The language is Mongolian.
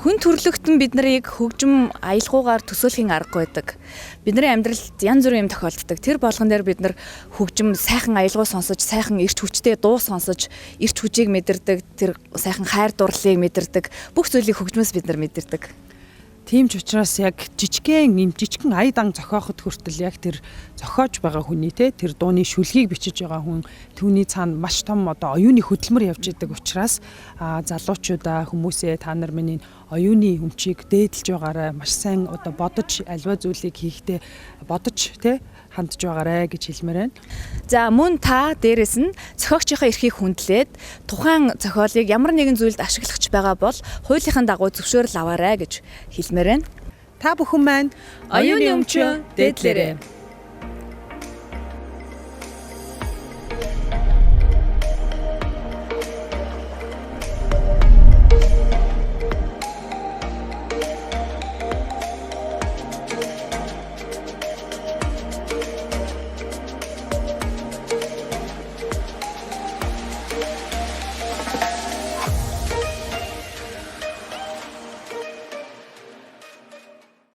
Хүн төрлөختөн бид нарыг хөгжим аялгуугаар төсөөлхийн аргагүй байдаг. Бидний амьдралд янз бүрийн юм тохиолддог. Тэр болгон дээр бид нар хөгжим сайхан аялгуу сонсож, сайхан эрч хүчтэй дуу сонсож, эрч хүчийг мэдэрдэг, тэр сайхан хайр дурлалыг мэдэрдэг. Бүх зүйлийг хөгжмөөс бид нар мэдэрдэг. Тийм ч учраас яг жижигхэн юм жижигхэн ая дан зохиоход хүртэл яг тэр зохиож байгаа хүний те тэр дууны шүлгийг бичиж байгаа хүн түүний цаана маш том одоо оюуны хөдөлмөр явж идэг учраас залуучуудаа, хүмүүсээ, та нар миний оюуны өмчийг дээдэлж байгаарай, маш сайн одоо бодож, альва зүйлийг хийхдээ бодож те хандж байгаарай гэж хэлмээр байна. За, мөн та дээрэс нь зохиогчийнхаа эрхийг хүндлээд, тухайн зохиолыг ямар нэгэн зүйлд ашиглах байгаа бол хуулийнхын дагуу зөвшөөрөл аваарай гэж хэлмээр байна. Та бүхэн маань оюуны өмчөө дээдлээрэй.